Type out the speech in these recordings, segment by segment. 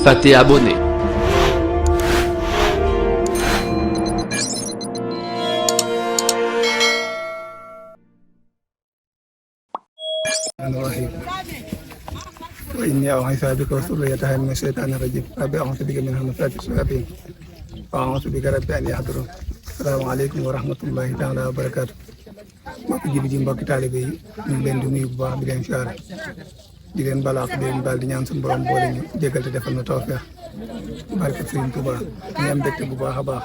fàtte abonné. وإني أعوذ بك وذريتها من الشيطان الرجيم ربي أعوذ بك من همزات الشياطين وأعوذ بك ربي أن يحضرون asalaamaaleykum wa rahmatullahi taala wa barakaatu mbokki jullit yi mbokki taalibe yi ñu ngi leen di nuyu bu baax di leen siyaare di leen balaax di leen baal di ñaan suñu borom boole ñu jégal te defal na tawfeex barke Sëriñ Tuuba ñu am mbégte bu baax a baax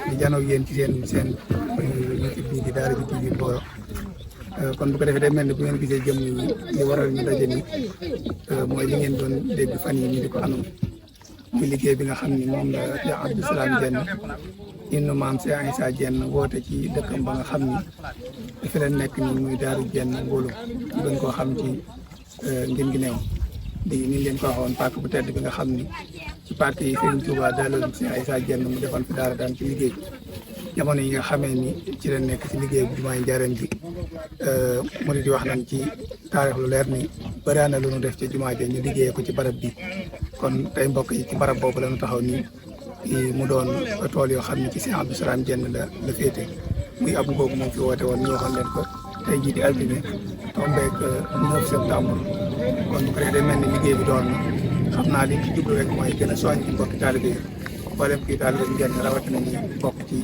di janoo yéen ci seen YouTube bii di Daara J TV Mboro kon bu ko defee day mel ni bu ngeen gisee jëm yi li waral ñu daje ni mooy li ngeen doon dégg fan yi ñu di ko anam muy liggéey bi nga xam ni moom la Cheikh Abdou Salam Diène innu maam Cheikh Issa Diène woote ci dëkkam ba nga xam ni dafa leen nekk ni muy Daaru Diène Ngólo ñu gën koo xam ci ngin gi neew di ni leen ko waxoon pàkk bu tedd bi nga xam ni ci parti yi Serigne Touba daaloon Cheikh Issa Diène mu defoon fi daara daan ci liggéey jamono yi nga xamee ni ci la nekk ci liggéey bu jumaay Njaaréem bi murid di wax nañ ci taarix lu leer ni bëri na lu ñu def ci jumaa ji ñu liggéeyee ko ci barab bi kon tey mbokk yi ci barab boobu la ñu taxaw nii mu doon tool yoo xam ne ci Cheikh Abdou Salam Diène la féete muy ab ngoogu moom fi woote woon ñu waxoon leen ko tey jii di altine tombeeg 9 septembre kon bu ko defee day mel ni liggéey bi doon na xam naa li ci jublu rek mooy gën a soññ ci mbokki taalibe yi mboolem kii taalibe Diène rawatina ñu bokk ci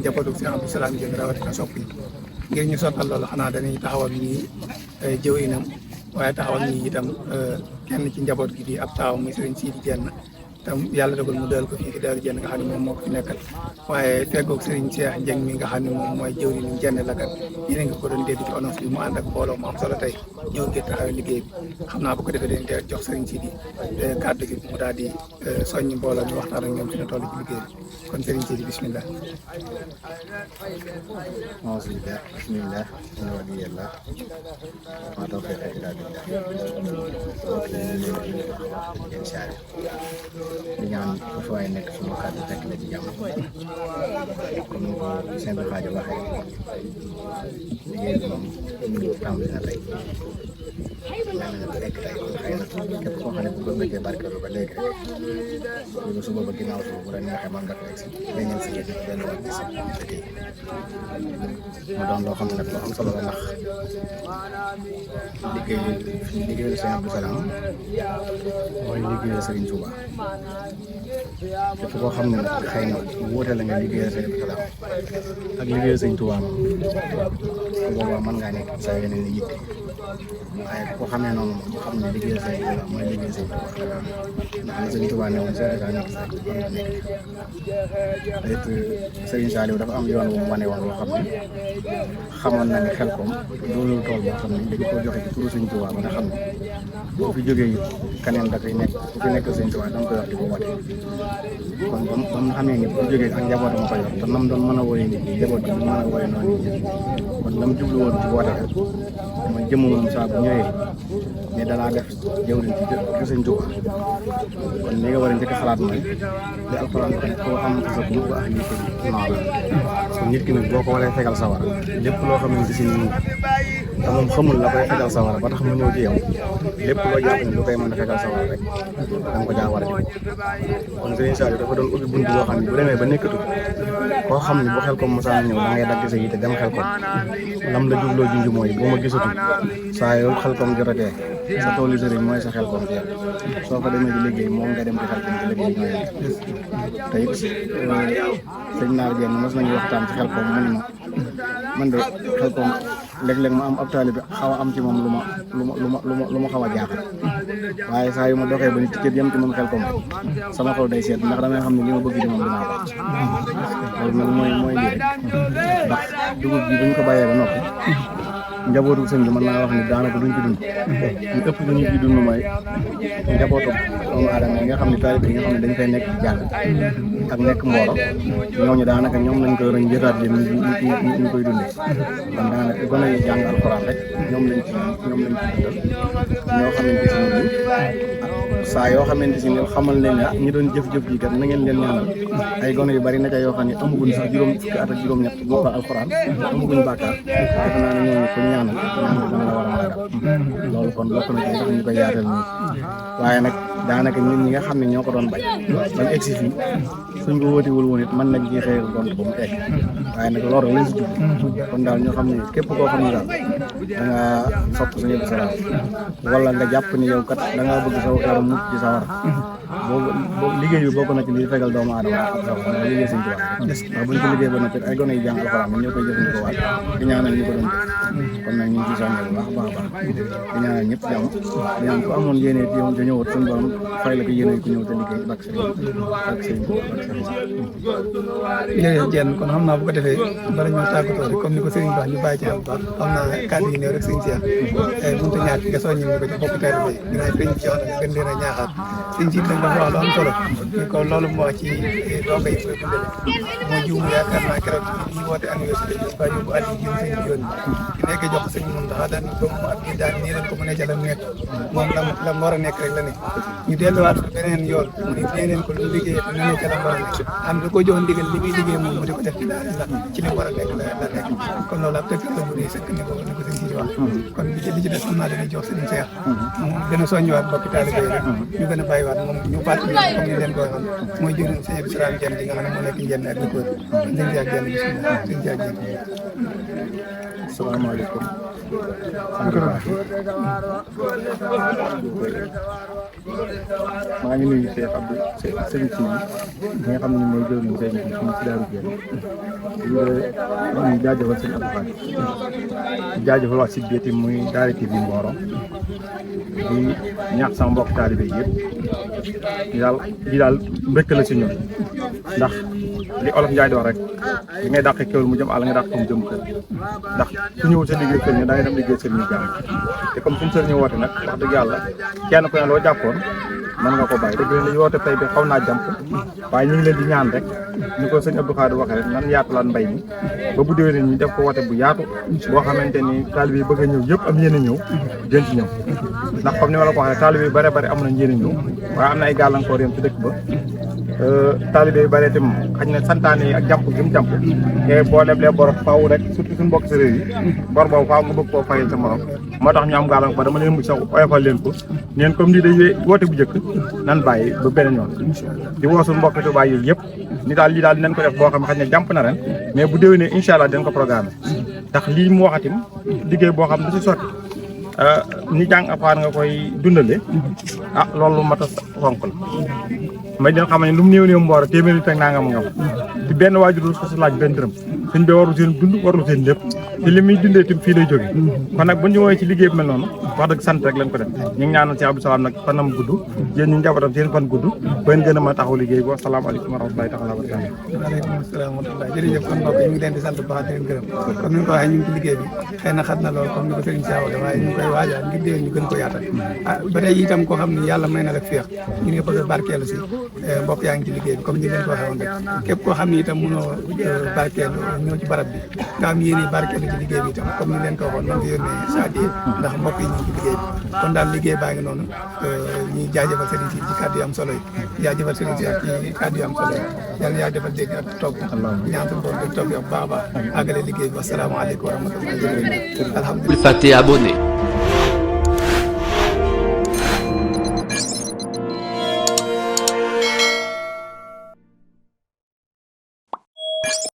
njabootu Cheikh Abdou Salam Diène rawatina sopp yi ngir ñu sottal loolu xanaa dañuy taxawal ñii jëwinam waaye taxawal ñii itam kenn ci njaboot gi di ab taaw muy Serigne Sidi Diène tam yàlla dogal mu dal ko fii ci Daaru Diène nga xam ne moom moo ko fi nekkal waaye feggoog Serigne Cheikh Dieng mi nga xam ne moom mooy jëwriñu Diène Lagat yéen a ngi ko doon dégg ci annonce bi mu ànd ak mbooloo mu am solo tey ñëw ngir taxawee liggéey bi xam naa bu ko defee dañ teel jox Serigne Sidi kàddu gi mu daal di soññi mbooloo ñu waxtaan ak ñoom fi ñu toll ci liggéey bi kon Serigne Sidi bismillah. bismillah ina waliyallah ma tawfiq illa billah di ñaan fu waay nekk suñu kàddu fekk la ci jàmm comme ni ko seen xaajo waxee liggéey bi moom ñu tàmbali na tey yàlla na fekk tey xëy na képp koo xam ne bu ko bëggee barkeelu ba léegi rek loolu suba ba ginnaaw suba bu la neexee mën nga fekk si dañu si yëg delluwaat ci sa liggéey mu doon loo xam ne nag lu am solo la ndax liggéeyu Cheikh Abdou Salam mooy liggéeyu Serigne Touba képp koo xam ne nag xëy na wuute la nga liggéeyu Cheikh Abdou Salam ak liggéeyu Serigne Touba moom boobaa mën ngaa nekk sa yeneen i yitte waaye ku ko xamee noonu moom xam ne liggéeyu Serigne Touba mooy liggéeyu Serigne Touba ndax li Serigne Touba ne woon Cheikh Issa nekk sa kon nga nekk it Serigne Saliou dafa am yoon wu mu wane woon loo xam ne xamoon na ne xel koom loolu tool boo xam ne dañ ko joxe ci turu Serigne Touba ba nga xam ne boo fi jógee it keneen da koy nekk ku fi nekk Serigne Touba da nga koy wax di ko woote kon ba mu xamee ni bu jógee ak njabootam ko yor te nam doon mën a wooyee nit ñi njaboot bi mën a wooyee noonu nit ñi kon lam jublu woon ci woote rek mooy jëmm moom saa bu ñëwee ne danaa def jëwriñ ci kër Serigne Touba kon li nga war a njëkk a xalaat mooy li alxuraan wax koo xam sa bu ko ak lii ko naaw kon nit ki nag boo ko waree fegal sawara lépp loo xamante si nii te moom xamul la koy fegal sawara ba tax mu ñëw ci yow lépp loo jàpp ne lu koy mën a fegal sawara rek da nga ko jaa war a def kon Serigne Saliou dafa doon ubbi bunt boo xam ne bu demee ba nekkatu koo xam ne bu xel ko mosaan ñëw da ngay dagg sa yite dem xel ko lam la jubloo junj mooy boo ma gisatul saa yoo xel kom jotatee sa toolu sëriñ mooy sa xel kom ci yow soo ko demee di liggéey moom nga dem di xel kom ci liggéey ñooy te it sëñ Naar Diène mos nañu waxtaan ci xel kom mu ne ma man de xel kom léeg-léeg ma am ab taalibe xaw a am ci moom lu ma xaw a jaaxal waaye saa yu ma doxee ba ni ticket yem ci moom xel kom sama xaw day seet ndax damay xam ne li ma bëgg ci moom dinaa ko loolu nag mooy lii rek ndax dugub bi buñ ko bàyyee ba noppi njabootu sëñ bi mën naa wax ni daanaka duñ ci dund ñu ëpp lu ñu ci dund mooy njabootu doomu aadama yi nga xam ne taalibe yi nga xam ne dañ fay nekk di jàng ak nekk mbooro ñooñu daanaka ñoom lañ ko yoroon njëtaat leen ñu koy dundee kon daanaka gone yi jàng alxuraan rek ñoom lañ ci dundal ñoo xamante si ni saa yoo xamante si ne xamal leen ne ñi doon jëf-jëf yi kat na ngeen leen ñaanal ay gone yu bari na ca yoo xam ne amaguñ sax juróom fukki at ak juróom-ñett moo ko alxuraan amaguñ bàkkaar defe naa ne ñooñu ko ñaanal dina la war a mën a def loolu kon bokk na ci ndax ñu koy yaatal nii waaye nag daanaka ñun ñi nga xam ne ñoo ko doon bañ man egsi fii suñ ko wóotiwul woon it mën nañ ci xëy gont ba mu egg waaye nag loolu lañ si jub kon daal ñoo xam ne képp koo xam ne daal da nga sopp Sëñ Abdou Salam wala nga jàpp ni yow kat da ngaa bëgg saw yaram mucc ci sawar boobu liggéey bi bokk na ci liy fegal doomu aadama ak sax mooy liggéey Sëñ Tuubaa ndax buñ ko liggéey ba noppi ay gone yi jàng alxuraan ñoo koy jëfandikoo waat di ñaanal ñu ko doon def kon nag ñu ngi ci soññee bu baax a baax di ñaanal ñëpp jàmm di ñaan ko amoon yéene yow da ñëwat suñu borom fay la ko yéene ku ñëw te liggéey bak sëriñ jërëjëf Diène kon xam naa bu ko defee bala ñoo tàggatoo rek comme ni ko sëriñ baax ñu bàyyi ci xel bu baax xam naa kàddu yi néew rek sëriñ Cheikh mënut a ñàkk nga soññi ñu ko ci bokk teel bi dinaa sëriñ ci yoon gën leen a ñaaxaat sëriñ ci nag dafa wax lu am solo ni ko loolu mu wax ci donga yi koy dundale moo jiw mu yaakaar naa keroog ñi woote université bi ba yóbbu at yi jiw sëñ bi yoon ki nekk jox ko sëñ moom ndax daan ko mu at bi daan nii leen ko mu ne ca la nekk moom la war a nekk rek la ne ñu delluwaat ko beneen yoon mu ne nee leen ko lu liggéey te ne ca la war a nekk am da ko jox ndigal li muy liggéey moom mu di ko def ci daal la ci li mu war a nekk la nekk kon loolu ab dëgg la bu dee sëkk ni ko sëñ si wax kon li ci des xam naa dañuy jox sëñ Cheikh mu gën a soññiwaat mbokki taalibe yi rek ñu gën a bàyyiwaat moom ñu fàttali comme ni leen ko waxoon mooy jëriñ Sëñ Abdou Salam Diène di nga xam ne moo nekk njënd ak dëkk sëñ Cheikh Diène bismillah sëñ Cheikh Diène asalaamaaleykum maa ngi nuyu Cheikh Abdou sëñ si bi nga xam ne mooy jëriñ sëñ bi fii ci Daaru Diène ñu jaajëfal sëñ Abdou Khadre di jaajëfal wax si biir muy Daara TV Mboro di ñaax sama mbokk taalibe yëpp di daal mbégte la si ñun ndax li olof Njaay di wax rek li ngay dàqee kéwél mu jëm àll nga dàq ko mu jëm kër ndax ku ñëwul sa liggéey kër ñu da ngay dem liggéey sëriñ ñu jàmm te comme suñu sëriñ ñu woote nag wax dëgg yàlla kenn ku ne loo jàppoon mën nga ko bàyyi dëgg la li woote tey bi xaw naa jàmp waaye ñu ngi leen di ñaan rek ni ko sëñ Abdou Khadre waxee rek nan yaatulaan mbay mi ba bu déwénee ñu def ko woote bu yaatu boo xamante ni taalibe yi bëgg a ñëw yëpp am yéen a ñëw gën ci ñëw ndax comme ni ma la ko waxee taalibe yi bare am nañ yéen a ñëw waaye am na ay gàllankoor yam ci dëkk ba taalibe yi bare itam xañ na santaane yi ak jàmp gi mu jàmp te boo leblee bor faaw rek surtout suñu mbokk séeréer yi bor boobu faaw nga bëgg koo fayal sa morom moo tax ñu am gàllankoor ba dama leen mujj sax oyofal leen ko neen comme lii day woote bu njëkk nan bàyyi ba beneen yoon di woo suñu mbokk Tuubaa yi yëpp ni daal lii daal dinañ ko def boo xam ne xañ na jàmp na ren mais bu déwénee incha allah dinañ ko programme ndax lii mu waxatim liggéey boo xam ne du si sotti ni jàng Alxuraan nga koy dundale loolu mat a fonk la may den xam ne lu mu néew mboor téeméeri teg naa nga ci benn waajur su laaj benn dërëm suñ bi warul seen dund warul seen lépp te li muy dundee tim fii lay jóge kon nag bu ñu woowee ci liggéey bi mel noonu wax dëgg sant rek lañ ko def ñu ngi ñaanal Sëñ Abdou Salam nag fanam gudd yéen ñu njabootam seen fan gudd ba ngeen gën a mën a taxaw liggéey bi asalaamaaleykum wa rahmatulahi taala wa barakatuh waaleykum salaam wa rahmatulah jërëjëf kon mbokk yi ñu ngi leen di sant bu baax di leen gërëm comme ni nga ko waxee ñu ngi ci liggéey bi xëy na xat na lool comme ni ko Serigne Cheikh waxee waaye ñu ngi koy waajal ngir déwén ñu gën ko yaatal ba tey itam koo xam ne yàlla may na rek féex ñu ngi bëgg a barkeelu si mbokk yaa ngi ci liggéey bi comme ni leen ko waxee woon rek képp koo xam ne itam mënoo barkeelu ñëw ci barab bi nga am yéene barkeelu ci liggéey bi itam comme ni leen ko waxoon man nga yónnee sa addiya ndax mbokk yi ñu ngi ci liggéey bi kon daal liggéey baa ngi noonu ñuy jaajëfal Serigne si ci kàddu yu am solo yi jaajëfal Serigne si ci kàddu yu am solo yi yàlla yaa defal dégg ak topp ñaan suñu borom dégg topp yi bu baax a baax àggale liggéey bi asalaamaaleykum wa rahmatulah alhamdulilah Fàtte abonné